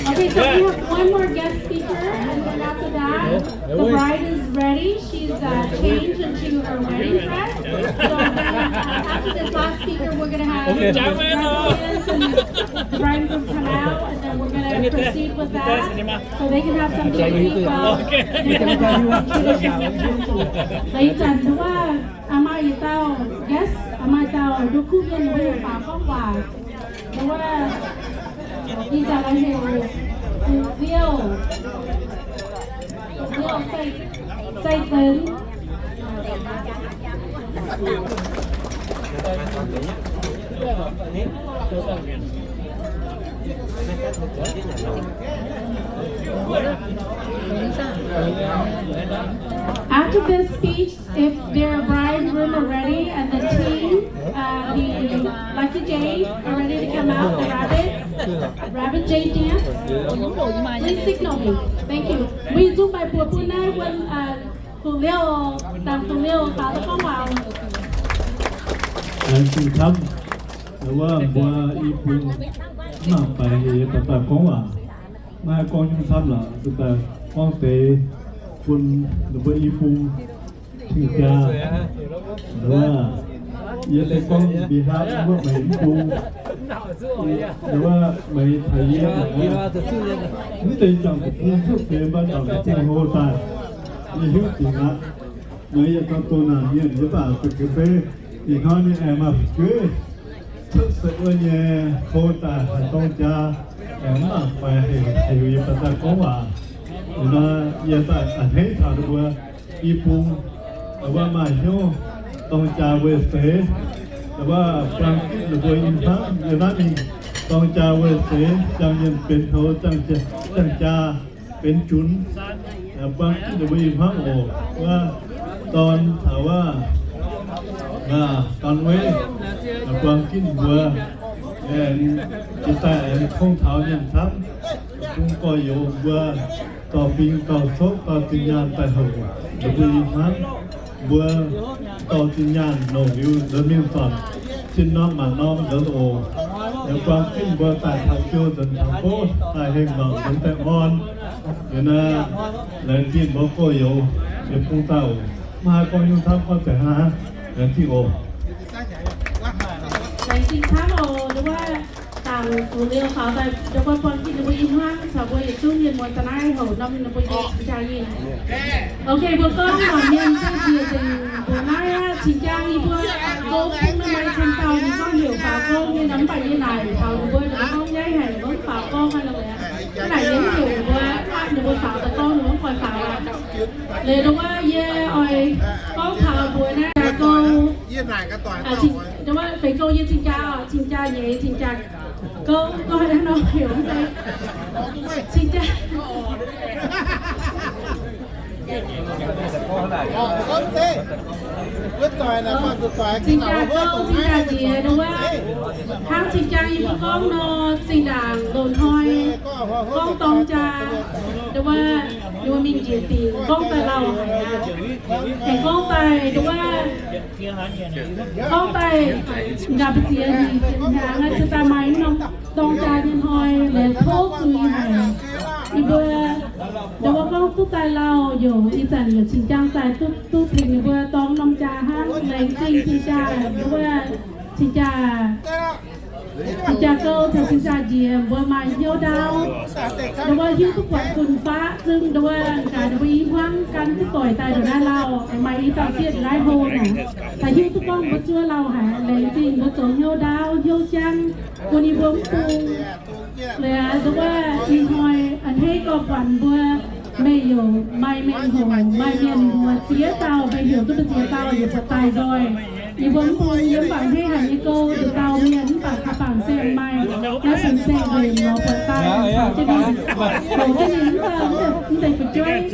Okay, so we have one more guest speaker, and then after that, the bride is ready. She's uh, changed into her wedding dress. So then uh, after this last speaker, we're gonna have the bride and groom come out, and then we're gonna proceed with that, so they can have something to eat while traditional dances. Ih zanc nduov wuov aa maa yietc dauh guest, aa maa dauh nduov kuv mienh mbuo yiem faaux gorngv waac. Nduov wuov ih zanc la'heuc Liouh, Liouh Zeiv, Zeiv Zenx. After this speech, if their bride and groom are ready and the team, uh, the Lucky Jade are ready to come out, the rabbit, rabbit jade dance, please signal me. Thank you. Mbuo yietc zungv maaih buoz bun naaiv wuov, uh, Fu Liouh, dangc Fu Liouh faaux duqv gorngv waac. Laengz zingh camv, wuov mbuo i bung mv mangc baeqc hec baac daaih gorngv waac. Maiv haih gorngv nyungc camv lorqc, se daaih gorngv deix bun ninh mbuo i bung cing-jaa. Wuov, yie se gorngv behalf wuov meih mv bung, wuov meih taux yie mv deix jangx deic-bung cuotv seix mv baac jangx deic-bung hlo daaih, yie hiuv dingc aqv. Meih yie gauh doh naanc mienh yie baac zuqc ga'fei ih hnoi ninh aengx maaih fu'jueiv cuotv seix wuov nyei hlo daaih haaix dorng jaa, aengx mv mangc baeqc hec heuc yie baac daaih gorngv waac. Ih hnoi yie daaih a'hneiv taux ninh mbuo i bung, wuov maaih hnyouv dorng jaa weih seix, wuov buang ginv ninh mbuo i hmuangv yiem naaiv mingh dorng jaa weih seix, jangx mienh benx houx, jangx jaa benx junx, buang ginv ninh mbuo i hmuangv oc. Wuov dorn caux wuov dorn-weiv buang ginv mbuo, aengx jiex daaih aengx kongx taux mienh camv, bung gorx-youz mbuo dorh fing dorh cov dorh zinh nyaanh daaih houc ninh mbuo i hmuangv. Mbuo dorh zinh nyaanh longc liuz nzuonx mingh zornc cin norm maanc norm nzuonx oc. Buang ginv mbuo daaih taux jiu nzuonx taux bouv daaih hengh mangc nzuonx baengh orn. Liuz naaiv laengz zingh mbuo gorx-youz yietc bung dauh oc. Maiv haih gorngv nyungc camv, gorngv deix hnangv. Laengz zingh oc. Laengz zingh camv oc. Nduov wuov dangc Fu Liouh faaux daaih, nduov wuov buang ginv ninh mbuo i hmuangv caux mbuo yietc zungv mienh muoz daaih naaiv houc norm ninh mbuo nyei cing-jaa nyei. Ok, mbuo gorngv mangc mienh se njiec nzengc mbuox naaiv aqv. Cing-jaa yie mbuo gong bung naaiv maaih cien dauh ninh gorngv heuc faaux gong nyei nor, mv baac yie naaic taux ninh mbuo, ninh mbuo gorngv nyaiv haic, ninh mbuo mv faaux gong aqv nor. Naaic yie mv heuc ninh mbuo, ninh mbuo faaux daaih gorngv ninh mbuo mv oix faaux aqv. Liuz nduov wuov yie oix gorngv taux mbuox naaiv jaa gou, nduov wuov feix gou yie cing-jaa oc, cing-jaa nyeiz, cing-jaa gouv, gorngv haaix nor heuc mv zeiz. Cing-jaa, cing-jaa gouv, cing-jaa nyeiz, nduov wuov hnangv cing-jaa yie mbuo gorngv nor, zinh ndaangc loz-hnoi gorngv dorng jaa, nduov wuov, nduov wuov mingh njiec dingc gorngv daaih lauh haic aqv. Aengx gorngv daaih nduov wuov, gorngv daaih nqa'haav mbu'ziex hnyangx aqv, cingx daaih maaih norm dorng jaa nyei hnoi, laaix tov zuiz haic. Yie mbuo nduov wuov gorngv duqv daaih lauh, youc ih zanc youc cing-jaa daaih duqv, duqv tengx ninh mbuo dorng norm jaa hnangv. Laengz zingh cing-jaa, nduov wuov cing-jaa, cing-jaa gouv caux cing-jaa njiec mbuo maaih hnyouv ndaauv. Nduov wuov hiuv duqv buatc fun-faqv zungv nduov wuov gaax ninh mbuo i hmuangv gan duqv doic daaih ndongc naaiv lauh, maaih i dauh sieqv naaiv hlo naaic, daaih hiuv duqv gorngv mbuo zuov lauh haic. Laengz zingh mbuo zoux hnyouv ndaauv hnyouv jangv bun yie mbuo mv bung. Liuz nduov wuov ih hnoi a'hneiv gorngv buatc mbuo meih youc maaih mienh hoc, maaih mienh muoz ziex dauh, meih heuc duqv mbu'ziex dauh yaac buatc daaih nzoih. Yie mbuo mv bung yiem bangc hneiv haic nyei gouv, nduqc dauh mienh mv baac kaax bangc saeng maaih, naaiv saeng-saeng nzengc nor buatc daaih caux jienv ninh, caux jienv ninh mv dauh Mv deix fu'jueiv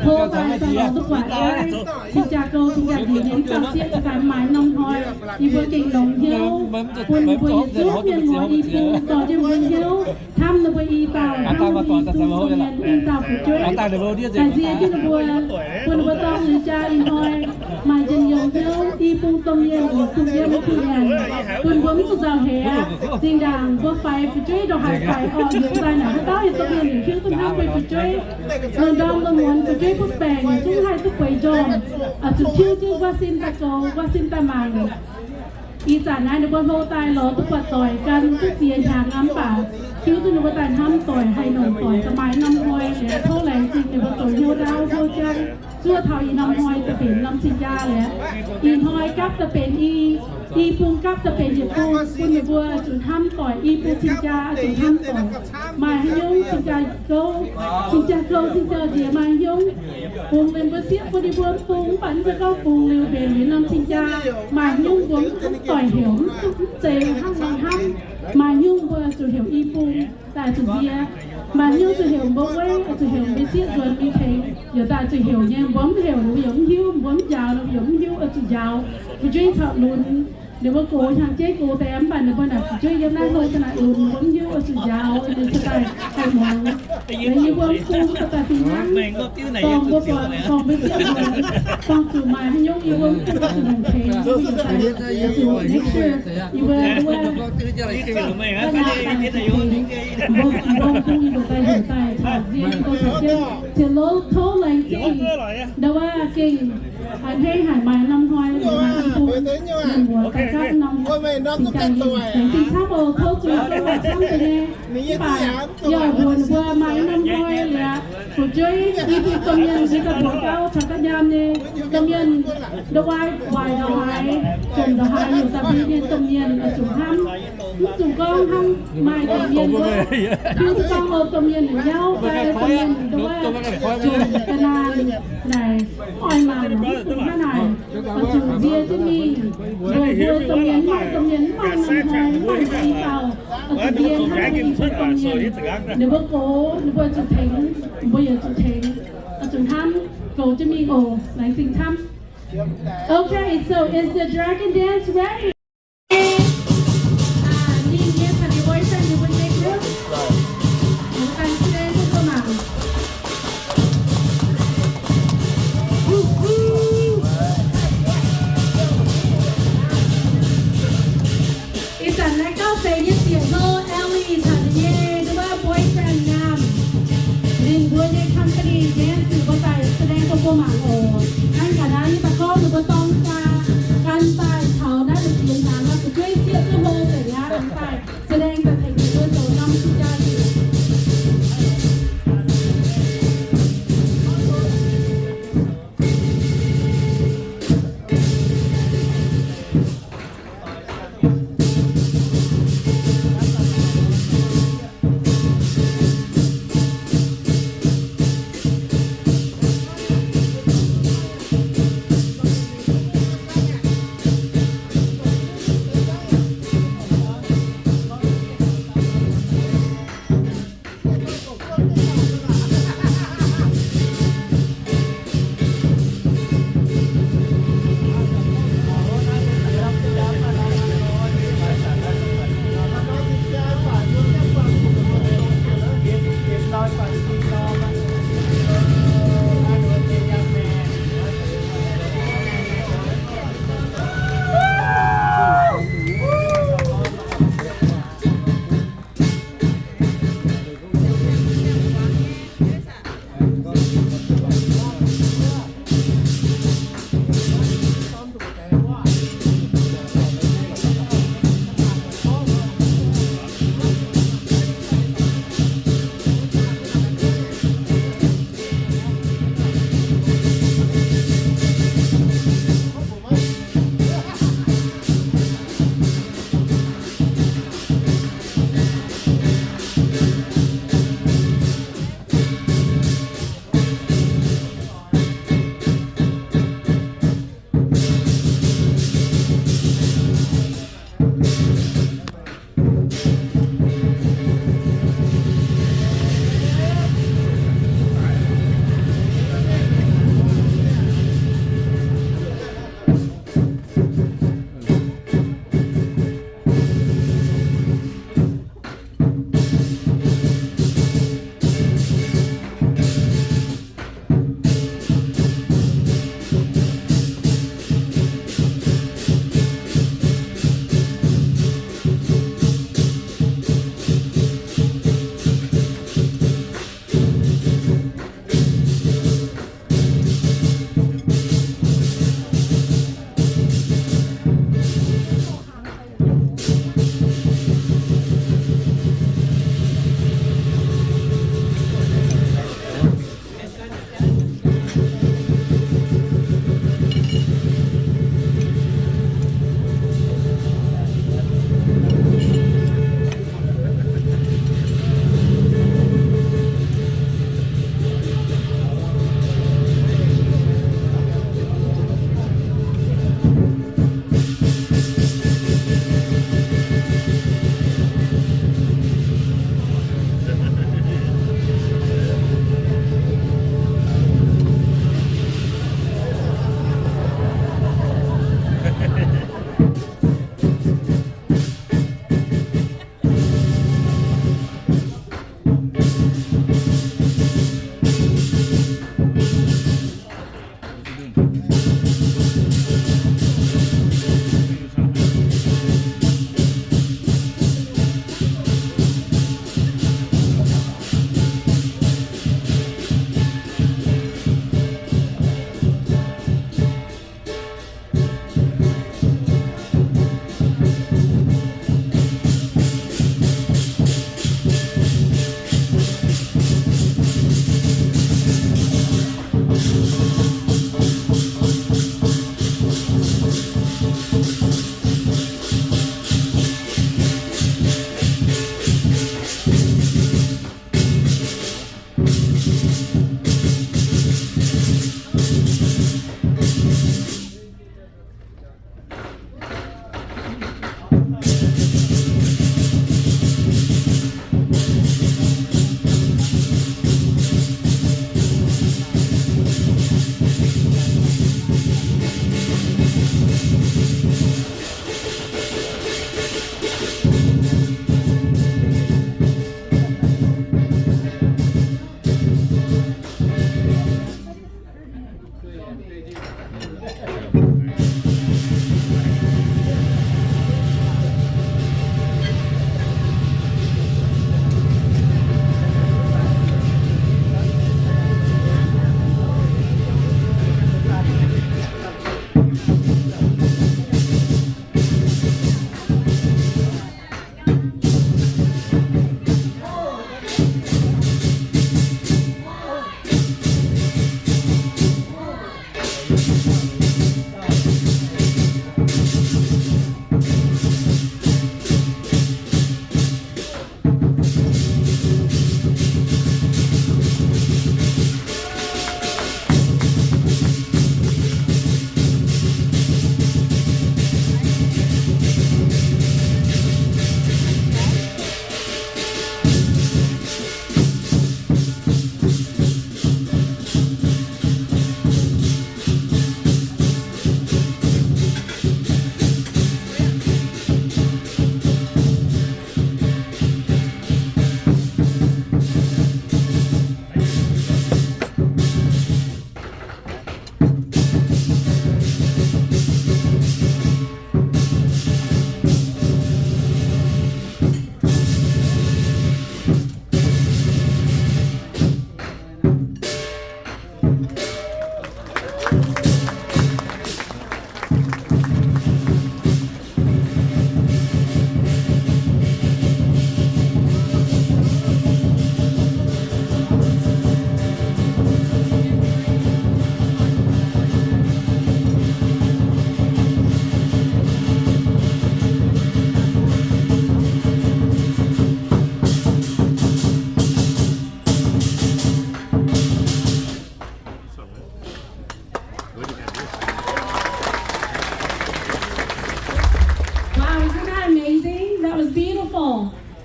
hlo daaih daaih lorz duqv buatc wuov cing-jaa gouv, cing-jaa nziex nyei dauh sieqv daaih maaiz norm hnoi, yie mbuo gengh longx hnyouv bun mbuo yietc zungv mienh mbuo i bung dorh jienv mbuo hnyouv hnamv ninh mbuo i dauh, hnamv ninh mbuo i bung domh mienh i dauh fu'jueiv, daaih nziex jienv ninh mbuo, bun ninh mbuo dorng liuz jaa ih hnoi maaih njien-youh hnyouv i bung domh mienh yietc zungv yiem kuh nyanc, bun mbuo mv zuqc nzauh heix aqv. Zinh ndaangc mbuo faix fu'jueiv ndongc haaix faix orqc, nzuonx daaih naaic haaix dauh yietc zungv mienh yietc hiuv duqv hnamv mbuo fu'jueiv. Lungh ndorm lungh muonz fu'jueiv butv baengc yietc zungv haih duqv bueix njormh, zuqc tiuv jienv wuov sin daaih goux, wuov sin daaih mangc. Ih zanc naaiv ninh mbuo hlo daaih lorz duqv buatc doic gan duqv ziex hnyangx aqv, mv baac hiuv duqv ninh mbuo daaih hnamv doic, haih nongc doic, da'maaih norm hnoi liuz tov laengz zingh ninh mbuo zoux hnyouv ndaauv hnyouv jangv zuov taux ih norm hnoi da'benx norm cing-jaa liuz. Ih hnoi gapv da'benx i, i bung gapv da'benx yietc bung, bun ninh mbuo zuqc hnamv doic, i bung cing-jaa zuqc hnamv doic. Maaih haaix nyungc cing-jaa gouv, cing-jaa gouv cing-jaa nziex maaih haaix nyungc bungx liuz mbuo sieqv bun ninh mbuo bungx, mv baac mv zeiz gorngv bungx liuz mbenc liuz norm cing-jaa. Maaih haaix nyungc mbuo mv doic heuc, mv zeiz hnangv nor hnamv. Maaih haaix nyungc mbuo zuqc heuc i bung daaih zuqc nziex. Maaih haaix nyungc zuqc heuc mbuo weiv, zuqc heuc mbuo sieqv nzuonx mingh tengx. Yaac daaih zuqc heuc nyei, mbuo mv heuc ninh mbuo yaac mv hiuv, mbuo mv njaaux ninh mbuo yaac mv hiuv, oix zuqc njaaux. Fu'jueiv caux lunx, ninh mbuo gox hnyangx-jeiv gox deix, mv baac ninh mbuo naaic fu'jueiv yiem naaiv hlo ga'naaiv lunx, mbuo mv hiuv, oix zuqc njaaux, ninh se daaih haih muangx. Yie mbuo mv bung daaih fih hnangv, dorng mbuo buatc, dorng mbuo sieqv muangx, dorng zuqc maaih haaix nyungc yie mbuo mv bung zuqc nongc tengx, zuqc make sure yie mbuo wuov, mbuo mv bung yie mbuo daaih heuc daaih caux nziex yie mbuo caux jienv, cien lov tov laengz zingh. Ndau wuov gengh a'hneiv haic, maaih norm hnoi maaih i bung mienh muoz daaih gapv norm cing-jaa nziex. Laengz zingh camv oc, tov zuqc gorngv waac camv deix nyei. Mv baac yie oix mbuox mbuo maaih norm hnoi liuz, fu'jueiv i bung domh mienh yie daaih mbuox gauh caux ga'nyaam nyei domh mienh, ndau wuov waaic ndongc haaix, jomc ndongc haaix, heuc daaih mbuo nyei domh mienh oix zuqc hnamv. Mv zuqc gorngv hnangv maaih domh mienh wuov, hiuv duqv gorngv oix domh mienh nyauv fai domh mienh ndau wuov jomc ga'naanh naaic, mv oix mangc, mv zuqc hnangv naaic. Oix zuqc nziex jienv mingh, mbuox mbuo domh mienh, mv maaih domh mienh mv maaih norm hnoi, mv maaih i dauh, oix zuqc nziex hnangv mbuo i bung domh mienh. Ninh mbuo gox, ninh mbuo zuqc tengx, mbuo yaac zuqc tengx. Oix zuqc hnamv, goux jienv mingh oc. Laengz zingh camv. Okay, so is the dragon dance ready? Ninh nyei boyfriend, ninh mbuo nyei group, ninh mbuo ganh se mbuo mangc. Ih zanc naaiv gauh seix nyei ziepc hlo, Ellie caux ninh nyei nduov boyfriend nyaam. Ninh mbuo nyei company dance ninh mbuo daaih แสดง bun mbuo mangc oc. Hnangv gaax naaiv yie daaih gorngv ninh mbuo dorng jaa gan daaih taux naaiv deix ziex hnyangx naaiv fu'jueiv sieqv duqv hlo nzengc aqv, daaih แสดง daaih tengx ninh mbuo zoux norm cing-jaa nziex.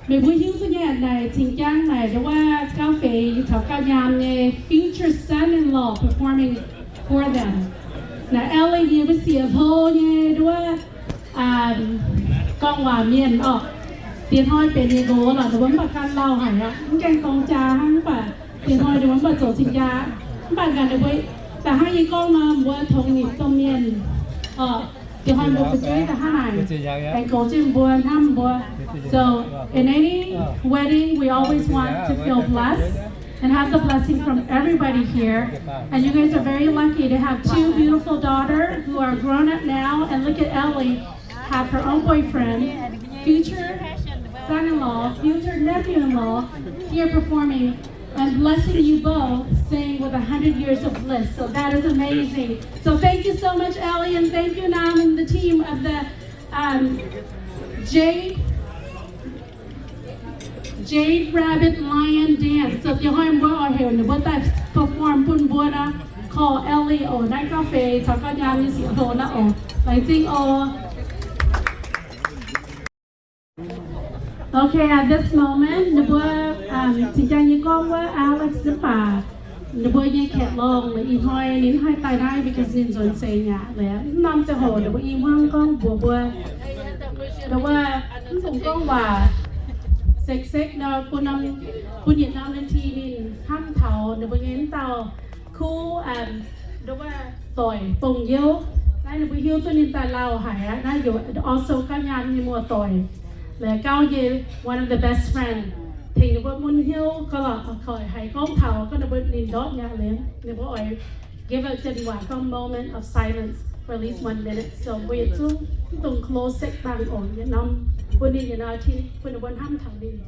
Meih mbuo hiuv duqv nyei aqv, naaic cing-jang naaic ndongc wuov gauv feix caux gauh nyaam nyei future son-in-law performing for them. Naaic Ellie nyei mbuo sieqv hlo nyei ndongc wuov gorngv waac mienh orqc. Diex hnoi benx ninh nqox lorqc, ninh mbuo mv baac gan lauh haic aqv, mv gaengh dorng jaa hnangv, mv baac diex hnoi ninh mbuo mv baac zoux cing-jaa. Mv baac gaax ninh mbuo da'hnangv yie gorngv nor, mbuo tongx nitc domh mienh orqc. Diex hnoi mbuo fu'jueiv da'hnangv naaic aengx goux jienv mbuo, hnamv mbuo. So in any wedding, we always want to feel blessed and have the blessing from everybody here. And you guys are very lucky to have two beautiful daughters who are grown up now. And look at Ellie, have her own boyfriend, future son-in-law, future nephew-in-law here performing and blessing you both, saying with a hundred years of bliss. So that is amazing. So thank you so much, Ellie, and thank you, Nam, and the team of the um, Jade, Jade Rabbit Lion Dance. So diex hnoi mbuo oix heuc ninh mbuo daaih perform bun mbuo nor, call Ellie oc. Naaiv gauv feix caux gauh nyaam nyei sieqv hlo naaiv oc. Laengz zingh oc. Okay, at this moment, ninh mbuo, um, cing-jaa nyei gorngv wuov Alex mv baac ninh mbuo nyei Kat Long la'ih hnoi ninh haih daaih naaiv because ninh nzuonx seix nyaqc lorqc. Mv norm ziangh hoc ninh mbuo i hmuangv gorngv mbuox mbuo, ninh mbuo mv dungx gorngv waac sekv-sekv nor, bun norm, bun yietc norm naaiv ti ninh hnamv taux ninh mbuo nyei mv dauh kuv, um, nduov wuov doic Bong Youh. Naaiv ninh mbuo hiuv duqv ninh daaih lauh haic aqv. Naaiv youc also gauv nyaam nyei muoz-doic, la'gauv nyei one of the best friend. Tengx ninh mbuo mun hnyouv gauh lorqc, koic haiz gorngv taux gorngv ninh mbuo ninh ndortv nyei liuz, ninh mbuo oix give a Janx waac gorngv moment of silence for at least one minute. So mbuo yietc zungv mv dungx close sekv bang oc, yietc norm bun ninh yietc norm tin bun ninh mbuo hnamv taux ninh.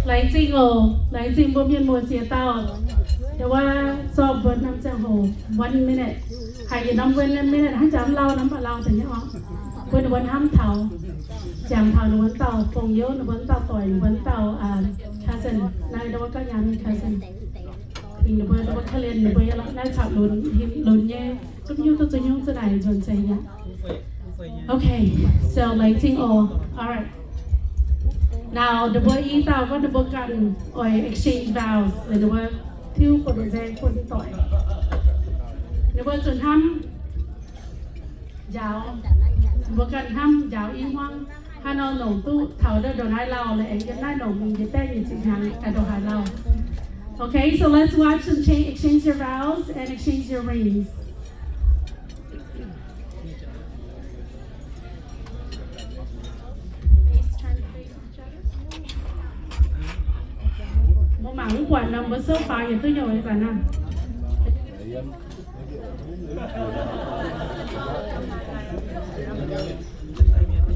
Laengz zingh oc. Laengz zingh mbuo mienh muoz ziex dauh. Nduov wuov zorqv mbuo norm ziangh hoc one minute. Haiz yietc norm one minute hnangv jangx lauh norm baac lauh deix nyei oc. Bun ninh mbuo hnamv taux, jangx taux ninh mbuo dauh Bong Youh, ninh mbuo dauh doic, ninh mbuo dauh, um, cousin. Naaiv nduov wuov gauv nyaam nyei cousin. Ninh mbuo, ninh mbuo korv-lienh ninh mbuo nyei lorqc. Naaiv caux lunx, lunx nyei. Zungv hiuv duqv zuqc nyungc za'naaic nzuonx seix nyei. Okay, so laengz zingh oc. All right. Now, ninh mbuo i dauh gorngv ninh mbuo ganh oix exchange vows, ninh mbuo tiuv buoz-ndoqv nzaeng bun doic. Ninh mbuo zuqc hnamv njaaux, ninh mbuo ganh hnamv njaaux i hmuangv, hnangv nor longc duqv taux ndongc naaiv lauh lorqc, aengx yiem naaiv longc mingh njiec baeqv nyei zinh hnyangx daaih ndongc haaix lauh. Okay, so let's watch them change, exchange your vows and exchange your rings. Mbuo mangc mv buatc nor, mbuo souv faaux yietc duqv nyei zanc naaiv.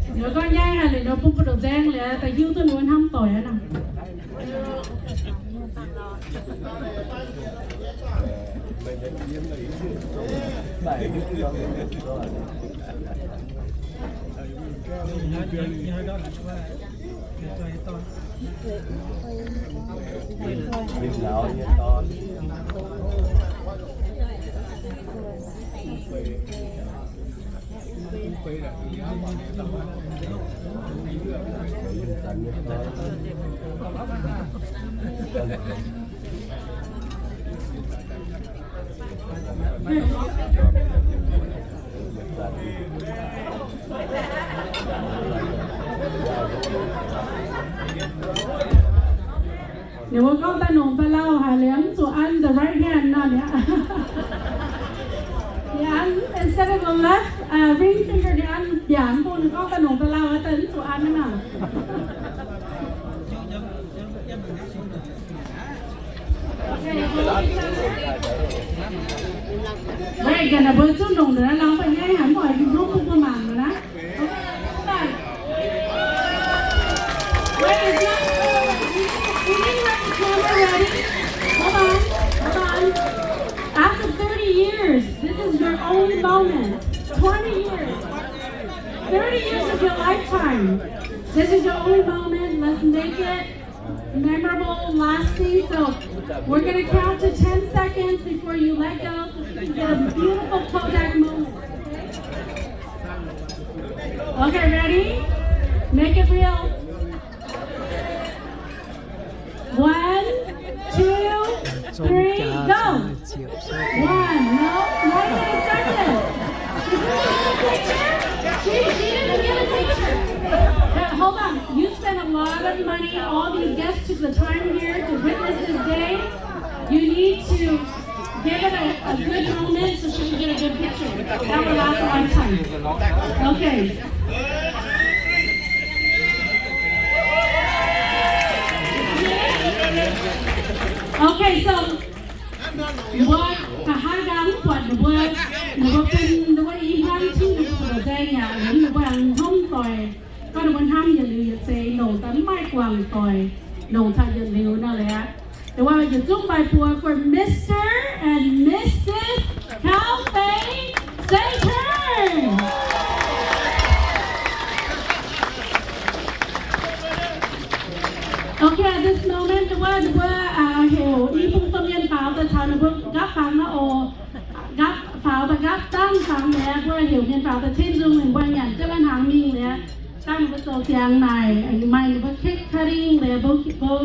Ninh mbuo gorngv nyaiv haic liuz, ninh mbuo bun buoz-ndoqv nzaeng liuz, da'hiuv duqv ninh mbuo hnamv doic aqv nor. Ninh mbuo gorngv daaih nongc daaih lauh haic liuz mv zuqc an the right hand nor, ninh an, instead of the left, uh, ring finger, ninh an mbiaangc bung, ninh gorngv daaih nongc daaih lauh daaih mv zuqc an nor. Wait, ga'naaiv mbuo zungv nongc daaih lauh mv baac nyaiv haic, mv oix lungh bun mbuo mangc nor naaiv. Wait, it's not, we didn't have the camera ready. Hold on, hold on. After thirty years, this is your only moment. Twenty years. Thirty years of your lifetime. This is your only moment. Let's make it memorable, lasting. So we're gonna count to ten seconds before you let go, so we can get a beautiful Kodak moment. Okay, ready? Make it real. One, two, three, go. One, no, right there, second. Did you get a picture? She, she didn't get a picture. But hold on, you spent a lot of money, all these guests took the time here to witness this day. You need to give it a, a good moment so she can get a good picture. That will last a lifetime. Okay. Okay, so mbuo nqa'haav nqaang mv buatc ninh mbuo, ninh mbuo bun ninh mbuo i hmuangv tingv ninh mbuo nzaeng yaac liemh ninh mbuo aengx hnamv doic. Gorngv ninh mbuo hnamv yietc liuz yietc seix longc daaih mv maaih guangc doic, longc taux yietc liuz nor leiz aqv. Dongh wuov yietc zungv mbaih buoz for Mister and Missus Kaofei Satan. Okay, at this moment, dongh wuov ninh mbuo heuc i bung domh mienh faaux daaih caux ninh mbuo nqaapv fangx naaiv oc. Nqaapv faaux daaih nqaapv dangv fangx mi'aqv. Mbuo heuc mienh faaux daaih ceng nzung, ninh mbuo nyanc jienv lai hnaangx mingh mi'aqv. Dangh ninh mbuo zoux ziangx naaic, maaih ninh mbuo cake cutting liuz, mbuo, mbuo